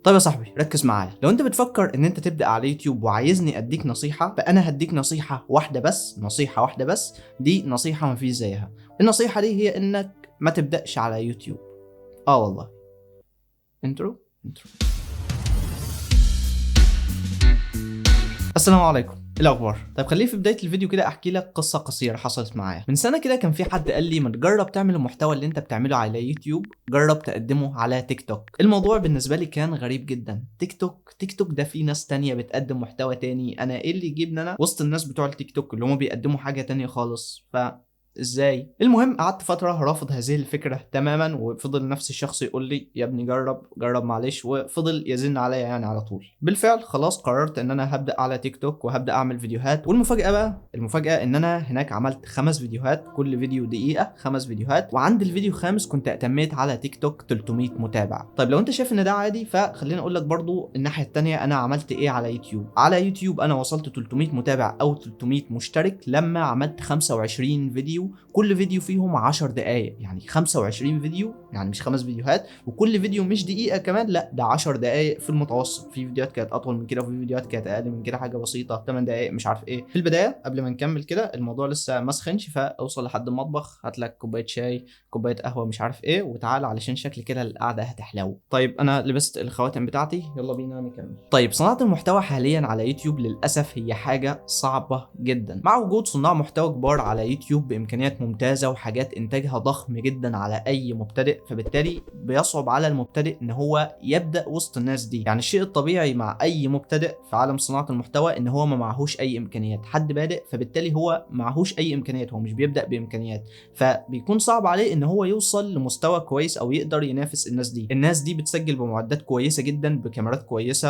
طيب يا صاحبي ركز معايا، لو انت بتفكر ان انت تبدا على يوتيوب وعايزني اديك نصيحة، فانا هديك نصيحة واحدة بس، نصيحة واحدة بس، دي نصيحة ما فيش زيها. النصيحة دي هي انك ما تبداش على يوتيوب. والله. intro intro. السلام عليكم، ايه الاخبار؟ طيب خليني في بداية الفيديو كده احكي لك قصة قصيرة حصلت معايا من سنة كده. كان في حد قال لي ما تجرب تعمل المحتوى اللي انت بتعمله على يوتيوب، جرب تقدمه على تيك توك. الموضوع بالنسبة لي كان غريب جدا. تيك توك، تيك توك ده في ناس تانية بتقدم محتوى تاني، انا ايه اللي يجيبني انا وسط الناس بتوع التيك توك اللي هم بيقدموا حاجة تانية خالص؟ ف ازاي؟ المهم قعدت فترة رافض هذه الفكرة تماما، وفضل نفس الشخص يقول لي يا ابني جرب جرب معلش، وفضل يزن عليا يعني على طول. بالفعل خلاص قررت ان انا هبدا على تيك توك وهبدا اعمل فيديوهات. والمفاجاه بقى، المفاجاة ان انا هناك عملت 5 فيديوهات، كل فيديو دقيقة، 5 فيديوهات، وعند الفيديو الخامس كنت اتميت على تيك توك 300 متابع. طيب لو انت شايف ان ده عادي، فخليني اقول لك برضو الناحية الثانية انا عملت ايه على يوتيوب. على يوتيوب انا وصلت 300 متابع او 300 مشترك لما عملت 25 فيديو، كل فيديو فيهم 10 دقايق، يعني 25 فيديو، يعني مش 5 فيديوهات، وكل فيديو مش دقيقة كمان، لا ده 10 دقايق في المتوسط. في فيديوهات كانت أطول من كده وفي فيديوهات كانت أقل من كده، حاجة بسيطة 8 دقايق مش عارف إيه. في البداية قبل ما نكمل كده الموضوع لسه ما سخنش، فأوصل لحد المطبخ، هات لك كوباية شاي، كوباية قهوة، مش عارف إيه، وتعال علشان شكل كده القعدة هتحلو. طيب أنا لبست الخواتم بتاعتي، يلا بينا نكمل. طيب صناعة المحتوى حاليا على يوتيوب للأسف هي حاجة صعبة جدا، مع وجود صناع محتوى كبار على يوتيوب بإمكانيات ممتازة وحاجات إنتاجها ضخم جدا على أي مبتدئ، فبالتالي بيصعب على المبتدئ إن هو يبدأ وسط الناس دي. يعني الشيء الطبيعي مع أي مبتدئ في عالم صناعة المحتوى إن هو ما معهوش أي إمكانيات، حد بادئ فبالتالي هو معهوش أي إمكانيات، هو مش بيبدأ بإمكانيات، فبيكون صعب عليه إن هو يوصل لمستوى كويس أو يقدر ينافس الناس دي. الناس دي بتسجل بمعدات كويسة جدا، بكاميرات كويسة،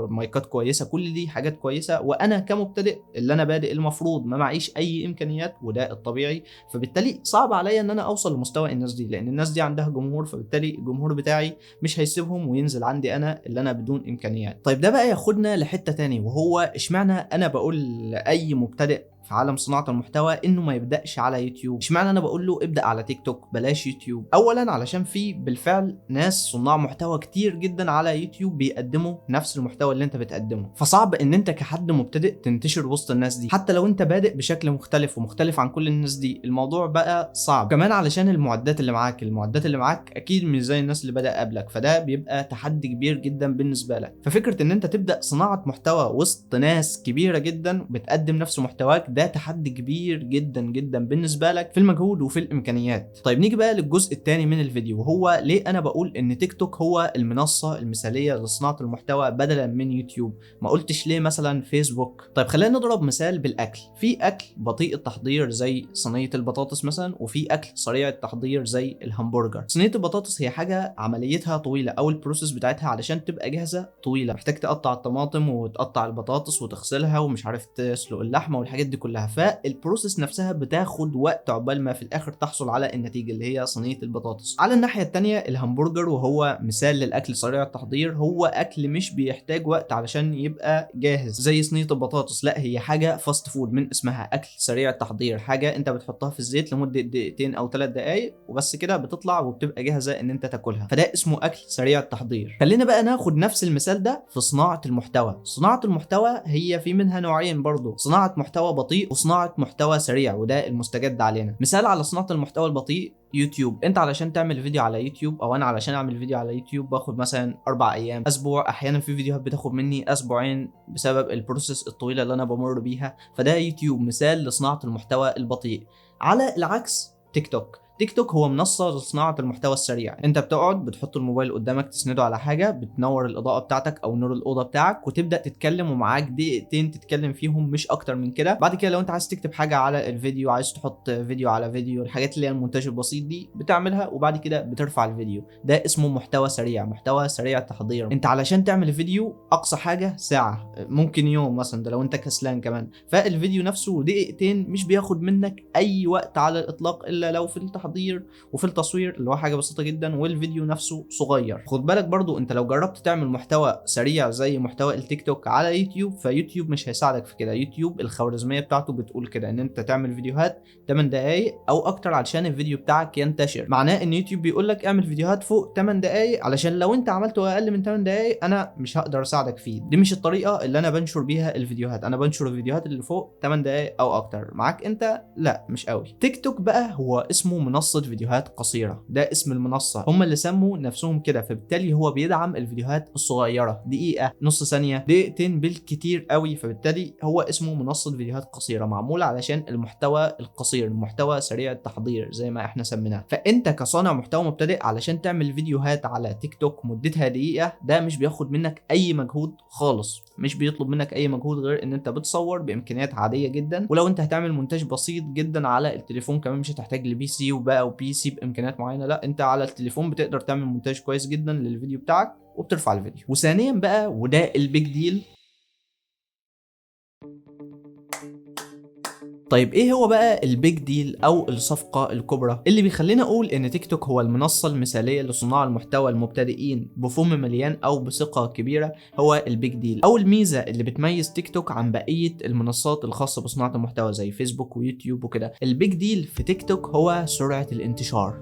مايكات كويسة، كل دي حاجات كويسة، وأنا كمبتدئ اللي أنا بادئ المفروض ما معيش أي إمكانيات، وده الطبيعي، فبالتالي صعب عليا ان انا اوصل لمستوى الناس دي، لان الناس دي عندها جمهور، فبالتالي الجمهور بتاعي مش هيسيبهم وينزل عندي انا اللي انا بدون امكانيات. طيب ده بقى ياخدنا لحته تاني، وهو اشمعنى انا بقول لاي مبتدئ في عالم صناعة المحتوى انه ما يبدأش على يوتيوب؟ اشمعنى انا بقول له ابدأ على تيك توك بلاش يوتيوب؟ اولا علشان في بالفعل ناس صناع محتوى كتير جدا على يوتيوب بيقدموا نفس المحتوى اللي انت بتقدمه، فصعب ان انت كحد مبتدئ تنتشر وسط الناس دي، حتى لو انت بادئ بشكل مختلف ومختلف عن كل الناس دي، الموضوع بقى صعب. كمان علشان المعدات اللي معاك، المعدات اللي معاك اكيد مش زي الناس اللي بدأ قبلك، فده بيبقى تحدي كبير جدا بالنسبة لك. ففكرة ان انت تبدأ صناعة محتوى وسط ناس كبيرة جدا بتقدم نفس محتواك، ده تحدي كبير جدا جدا بالنسبة لك في المجهود وفي الامكانيات. طيب نيجي بقى للجزء الثاني من الفيديو، وهو ليه انا بقول ان تيك توك هو المنصة المثالية لصناعة المحتوى بدلا من يوتيوب؟ ما قلتش ليه مثلا فيسبوك؟ طيب خلينا نضرب مثال بالاكل. في اكل بطيء التحضير زي صينية البطاطس مثلا، وفي اكل سريع التحضير زي الهمبرجر. صينية البطاطس هي حاجة عمليتها طويلة، او ال process بتاعتها علشان تبقى جاهزة طويلة، محتاج تقطع الطماطم وتقطع البطاطس وتغسلها ومش عارف تسلق اللحمة والحاجات دي كلها، فال process نفسها بتاخد وقت عقبال ما في الاخر تحصل على النتيجة اللي هي صينية البطاطس. على الناحية الثانية الهمبرجر، وهو مثال للاكل سريع التحضير، هو اكل مش بيحتاج وقت علشان يبقى جاهز زي صينية البطاطس، لا هي حاجة fast food من اسمها، اكل سريع التحضير، حاجة انت بتحطها في الزيت لمدة دقيقتين او 3 دقائق وبس كده بتطلع وبتبقى جاهزة ان انت تاكلها، فده اسمه اكل سريع التحضير. خلينا بقى ناخد نفس المثال ده في صناعة المحتوى. صناعة المحتوى هي في منها نوعين برضو، صناعة محتوى بطيء وصناعة محتوى سريع، وده المستجد علينا. مثال على صناعة المحتوى البطيء يوتيوب. انت علشان تعمل فيديو على يوتيوب، او انا علشان اعمل فيديو على يوتيوب، باخد مثلا 4 ايام، اسبوع، احيانا في فيديوهات بتاخد مني اسبوعين بسبب ال process الطويلة اللي انا بمر بيها، فده يوتيوب مثال لصناعة المحتوى البطيء. على العكس تيك توك. تيك توك هو منصة لصناعة المحتوى السريع، انت بتقعد بتحط الموبايل قدامك تسنده على حاجة، بتنور الإضاءة بتاعتك او نور الأوضة بتاعك، وتبدأ تتكلم، ومعاك دقيقتين تتكلم فيهم مش اكتر من كده. بعد كده لو انت عايز تكتب حاجة على الفيديو، عايز تحط فيديو على فيديو، الحاجات اللي هي المونتاج البسيط دي بتعملها، وبعد كده بترفع الفيديو. ده اسمه محتوى سريع، محتوى سريع التحضير. انت علشان تعمل فيديو اقصى حاجة ساعة، ممكن يوم مثلا، ده لو انت كسلان كمان. فالفيديو نفسه دقيقتين مش بياخد منك اي وقت على الاطلاق الا لو في التحضير التحضير وفي التصوير اللي هو حاجة بسيطة جدا، والفيديو نفسه صغير. خد بالك برضو انت لو جربت تعمل محتوى سريع زي محتوى التيك توك على يوتيوب، فيوتيوب مش هيساعدك في كده. يوتيوب الخوارزمية بتاعته بتقول كده ان انت تعمل فيديوهات 8 دقائق او اكتر علشان الفيديو بتاعك ينتشر. معناه ان يوتيوب بيقول لك اعمل فيديوهات فوق 8 دقائق، علشان لو انت عملته اقل من 8 دقائق انا مش هقدر اساعدك فيه. دي مش الطريقة اللي انا بنشر بيها الفيديوهات، انا بنشر الفيديوهات اللي فوق 8 دقائق او اكتر. معاك انت؟ لا مش قوي. تيك توك بقى هو اسمه منصة فيديوهات قصيرة، ده اسم المنصة، هم اللي سموا نفسهم كده، فبالتالي هو بيدعم الفيديوهات الصغيرة، دقيقة، نص ثانية، دقيقتين بالكتير قوي، فبالتالي هو اسمه منصة فيديوهات قصيرة، معمول علشان المحتوى القصير، المحتوى سريع التحضير زي ما احنا سميناه. فانت كصانع محتوى مبتدئ علشان تعمل فيديوهات على تيك توك مدتها دقيقة، ده مش بياخد منك اي مجهود خالص، مش بيطلب منك اي مجهود غير ان انت بتصور بامكانيات عادية جدا، ولو انت هتعمل مونتاج بسيط جدا على التليفون كمان، مش هتحتاج ل PC وبقى و PC بامكانيات معينة، لا انت على التليفون بتقدر تعمل مونتاج كويس جدا للفيديو بتاعك وبترفع الفيديو. وثانيا بقى، وده ال big deal، طيب ايه هو بقى ال big deal او الصفقة الكبرى اللي بيخلينا اقول ان تيك توك هو المنصة المثالية لصناع المحتوى المبتدئين بفم مليان او بثقة كبيرة؟ هو ال big deal او الميزة اللي بتميز تيك توك عن بقية المنصات الخاصة بصناعة المحتوى زي فيسبوك ويوتيوب وكده. ال big deal في تيك توك هو سرعة الانتشار.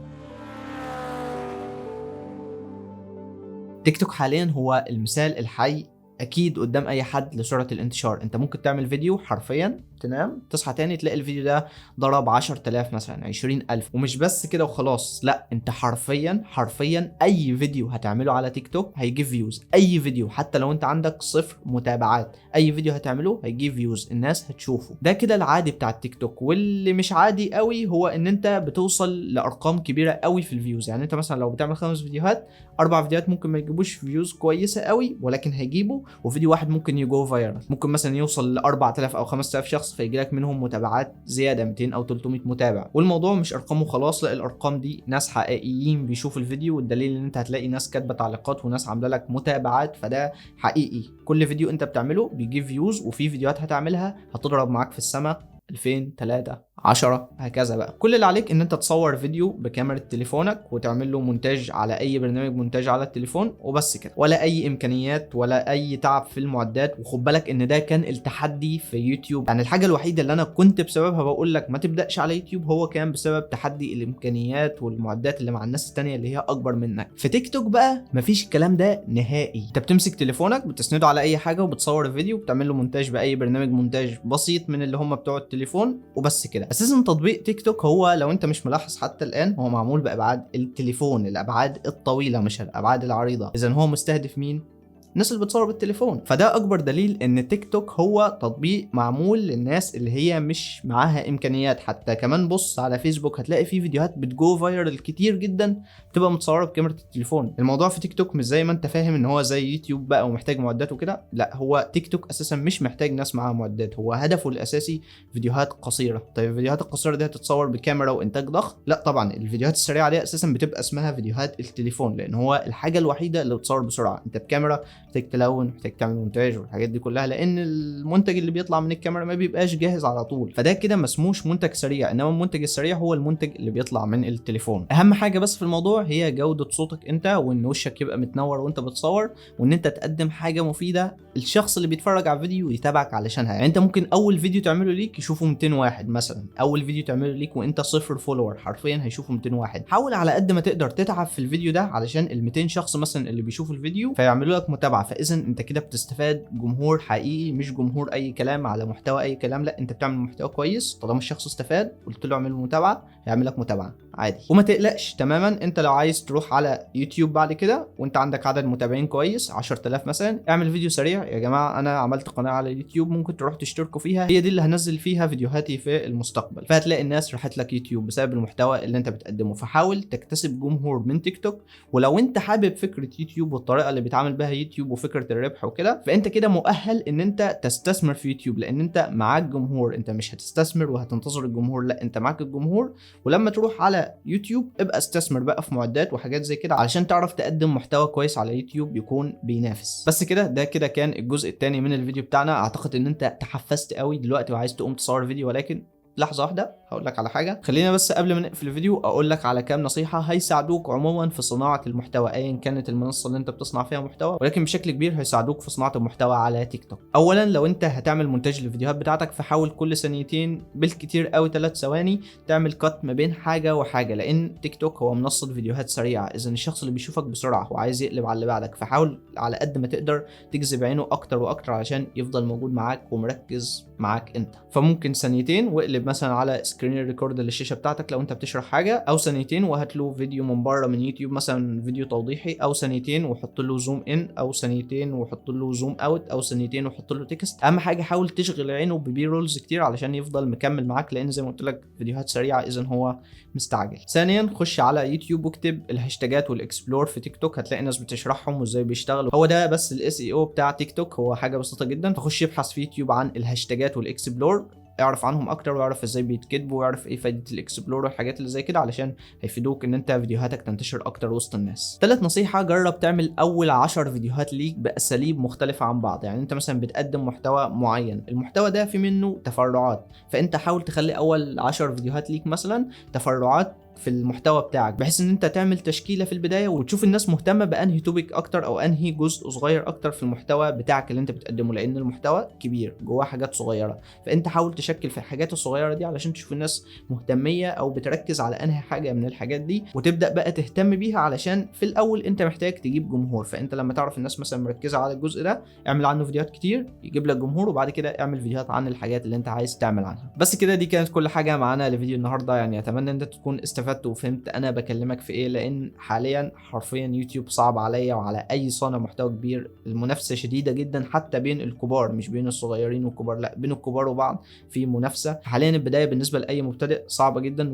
تيك توك حاليا هو المثال الحي اكيد قدام اي حد لسرعه الانتشار. انت ممكن تعمل فيديو حرفيا تنام تصحى تاني تلاقي الفيديو ده ضرب 10,000 مثلا، 20,000، ومش بس كده وخلاص، لا انت حرفيا اي فيديو هتعمله على تيك توك هيجيب views. اي فيديو حتى لو انت عندك 0 متابعات، اي فيديو هتعمله هيجيب views، الناس هتشوفه. ده كده العادي بتاع التيك توك. واللي مش عادي قوي هو ان انت بتوصل لارقام كبيرة قوي في ال views. يعني انت مثلا لو بتعمل 5 فيديوهات، 4 فيديوهات ممكن ما يجيبوش views كويسة قوي ولكن هيجيبوا، وفيديو واحد ممكن ي go viral، ممكن مثلا يوصل ل 4000 او 5000 شخص، فيجي لك منهم متابعات زيادة 200 او 300 متابع. والموضوع مش ارقامه خلاص، لا الارقام دي ناس حقيقيين بيشوفوا الفيديو، والدليل ان انت هتلاقي ناس كاتبه تعليقات وناس عامله لك متابعات، فده حقيقي. كل فيديو انت بتعمله بيجيب views، وفي فيديوهات هتعملها هتضرب معاك في السماء 2000 3 10 هكذا بقى. كل اللي عليك ان انت تصور فيديو بكاميرا تليفونك وتعمل له مونتاج على اي برنامج مونتاج على التليفون وبس كده، ولا اي امكانيات ولا اي تعب في المعدات. وخد بالك ان ده كان التحدي في يوتيوب، يعني الحاجة الوحيدة اللي انا كنت بسببها بقول لك ما تبداش على يوتيوب هو كان بسبب تحدي الامكانيات والمعدات اللي مع الناس التانية اللي هي اكبر منك. في تيك توك بقى مفيش الكلام ده نهائي، انت بتمسك تليفونك بتسنده على اي حاجة وبتصور فيديو وبتعمل له مونتاج باي برنامج مونتاج بسيط من اللي هم بتوع التليفون وبس كده. اساسا تطبيق تيك توك هو لو انت مش ملاحظ حتى الان هو معمول بابعاد التليفون، الابعاد الطويلة مش الابعاد العريضة. اذا هو مستهدف مين؟ الناس اللي بتصور بالتليفون. فده اكبر دليل ان تيك توك هو تطبيق معمول للناس اللي هي مش معاها امكانيات. حتى كمان بص على فيسبوك هتلاقي فيه فيديوهات بت go viral كتير جدا بتبقى متصورة بكاميرا التليفون. الموضوع في تيك توك مش زي ما انت فاهم ان هو زي يوتيوب بقى ومحتاج معدات وكده، لا هو تيك توك اساسا مش محتاج ناس معاها معدات، هو هدفه الاساسي فيديوهات قصيرة. طيب الفيديوهات القصيرة دي هتتصور بكاميرا وانتاج ضخم؟ لا طبعا، الفيديوهات السريعة دي اساسا بتبقى اسمها فيديوهات التليفون، لان هو الحاجة الوحيدة اللي بتصور بسرعة. انت بكاميرا محتاج تلون، محتاج تعمل مونتاج والحاجات دي كلها، لان المنتج اللي بيطلع من الكاميرا ما بيبقاش جاهز على طول، فده كده ما اسموش منتج سريع. انما المنتج السريع هو المنتج اللي بيطلع من التليفون. اهم حاجة بس في الموضوع هي جوده صوتك انت، وان وشك يبقى متنور وانت بتصور، وان انت تقدم حاجة مفيدة الشخص اللي بيتفرج على الفيديو يتابعك علشانها. يعني انت ممكن اول فيديو تعمله ليك يشوفه 200 واحد مثلا، اول فيديو تعمله ليك وانت 0 follower حرفيا هيشوفه 200 واحد. حاول على قد ما تقدر تتعب في الفيديو ده علشان ال 200 شخص مثلا اللي بيشوفوا الفيديو فيعملوا لك متابعه. فاذا انت كده بتستفاد جمهور حقيقي، مش جمهور اي كلام على محتوى اي كلام، لا انت بتعمل محتوى كويس. طالما الشخص استفاد قلت له اعمل متابعه هيعمل لك متابعه عادي. وما تقلقش تماما، انت لو عايز تروح على يوتيوب بعد كده وانت عندك عدد متابعين كويس 10,000 مثلا، اعمل فيديو سريع يا جماعة انا عملت قناة على اليوتيوب ممكن تروح تشتركوا فيها، هي دي اللي هنزل فيها فيديوهاتي في المستقبل. فهتلاقي الناس راحت لك يوتيوب بسبب المحتوى اللي انت بتقدمه. فحاول تكتسب جمهور من تيك توك، ولو انت حابب فكرة يوتيوب والطريقة اللي بيتعامل بها يوتيوب وفكره الربح وكده، فانت كده مؤهل ان انت تستثمر في يوتيوب، لان انت معاك جمهور. انت مش هتستثمر وهتنتظر الجمهور، لا انت معاك الجمهور، ولما تروح على يوتيوب ابقى استثمر بقى في معدات وحاجات زي كده علشان تعرف تقدم محتوى كويس على يوتيوب يكون بينافس. بس كده، ده كده كان الجزء الثاني من الفيديو بتاعنا. اعتقد ان انت تحفزت قوي دلوقتي وعايز تقوم تصور فيديو، ولكن لحظة واحدة هقول اقول لك على حاجة. خلينا بس قبل ما نقفل الفيديو اقول لك على كام نصيحة هيساعدوك عموما في صناعة المحتوى ايا كانت المنصة اللي انت بتصنع فيها محتوى، ولكن بشكل كبير هيساعدوك في صناعة المحتوى على تيك توك. اولا لو انت هتعمل مونتاج للفيديوهات بتاعتك فحاول كل ثانيتين بالكتير قوي 3 ثواني تعمل cut ما بين حاجة وحاجه، لان تيك توك هو منصة فيديوهات سريعة، اذا الشخص اللي بيشوفك بسرعة هو عايز يقلب على اللي بعدك، فحاول على قد ما تقدر تجذب عينه اكتر واكتر علشان يفضل موجود معاك ومركز معاك انت. فممكن ثانيتين واقلب مثلا على screen record للشاشه بتاعتك لو انت بتشرح حاجة، او ثانيتين وهات له فيديو من بره من يوتيوب مثلا فيديو توضيحي، او ثانيتين وحط له zoom in، او ثانيتين وحط له zoom out، او ثانيتين وحط له text. اهم حاجة حاول تشغل عينه ب B-rolls كتير علشان يفضل مكمل معاك، لان زي ما قلت لك فيديوهات سريعة اذا هو مستعجل. ثانيا خش على يوتيوب واكتب الهاشتاجات وال explore في تيك توك، هتلاقي ناس بتشرحهم وازاي بيشتغلوا. هو ده بس ال SEO بتاع تيك توك، هو حاجة بسيطة جدا. فخش ابحث في يوتيوب عن الهاشتاجات وال explore، اعرف عنهم اكتر واعرف ازاي بيتكتبوا واعرف ايه فايده ال explore والحاجات اللي زي كده، علشان هيفيدوك ان انت فيديوهاتك تنتشر اكتر وسط الناس. ثالث نصيحة، جرب تعمل اول 10 فيديوهات ليك باساليب مختلفة عن بعض. يعني انت مثلا بتقدم محتوى معين، المحتوى ده في منه تفرعات، فانت حاول تخلي اول 10 فيديوهات ليك مثلا تفرعات في المحتوى بتاعك، بحيث ان انت تعمل تشكيله في البداية وتشوف الناس مهتمة بانهي topic اكتر او انهي جزء صغير اكتر في المحتوى بتاعك اللي انت بتقدمه، لان المحتوى كبير جواه حاجات صغيرة، فانت حاول تشكل في الحاجات الصغيرة دي علشان تشوف الناس مهتميه او بتركز على انهي حاجة من الحاجات دي، وتبدا بقى تهتم بيها، علشان في الاول انت محتاج تجيب جمهور. فانت لما تعرف الناس مثلا مركزه على الجزء ده اعمل عنه فيديوهات كتير يجيب لك جمهور، وبعد كده اعمل فيديوهات عن الحاجات اللي انت عايز تعمل عنها. بس كده، دي كانت كل حاجة معانا لفيديو النهارده. يعني اتمنى ان انت تكون استفدت وفهمت انا بكلمك في ايه، لان حاليا حرفيا يوتيوب صعب عليا وعلى اي صانع محتوى كبير. المنافسة شديدة جدا حتى بين الكبار، مش بين الصغيرين والكبار، لا بين الكبار وبعض في منافسه. حاليا البداية بالنسبة لاي مبتدئ صعبة جدا،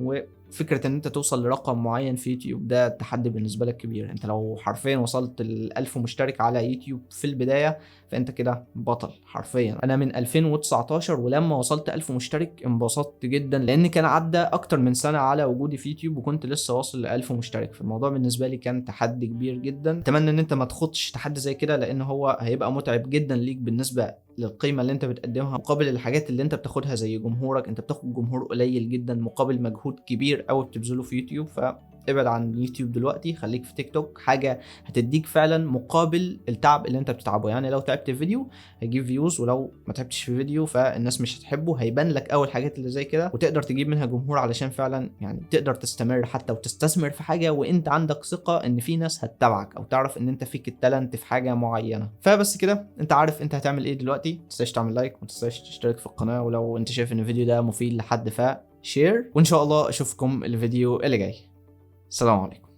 وفكره ان انت توصل لرقم معين في يوتيوب ده تحدي بالنسبة لك كبير. انت لو حرفيا وصلت ل 1000 مشترك على يوتيوب في البداية فانت كده بطل حرفيا. انا من 2019 ولما وصلت 1000 مشترك انبسطت جدا، لان كان عدى اكتر من سنة على وجودي في يوتيوب وكنت لسه واصل ل 1000 مشترك، فالموضوع بالنسبة لي كان تحدي كبير جدا. اتمنى ان انت ما تخوضش تحدي زي كده، لان هو هيبقى متعب جدا ليك بالنسبة للقيمة اللي انت بتقدمها مقابل الحاجات اللي انت بتاخدها زي جمهورك. انت بتاخد جمهور قليل جدا مقابل مجهود كبير قوي بتبذله في يوتيوب، فابعد عن يوتيوب دلوقتي، خليك في تيك توك، حاجة هتديك فعلا مقابل التعب اللي انت بتتعبه. يعني لو تعبت في فيديو هيجيب views، ولو ما تعبتش في فيديو فالناس مش هتحبه، هيبان لك اول حاجات اللي زي كده وتقدر تجيب منها جمهور، علشان فعلا يعني تقدر تستمر حتى وتستثمر في حاجة وانت عندك ثقة ان في ناس هتتابعك او تعرف ان انت فيك ال talent في حاجة معينة. فبس كده، انت عارف انت هتعمل ايه دلوقتي. ما تنساش تعمل like، وما تنساش تشترك في القناة، ولو انت شايف ان الفيديو ده مفيد لحد ف share، وان شاء الله اشوفكم الفيديو اللي جاي. السلام عليكم.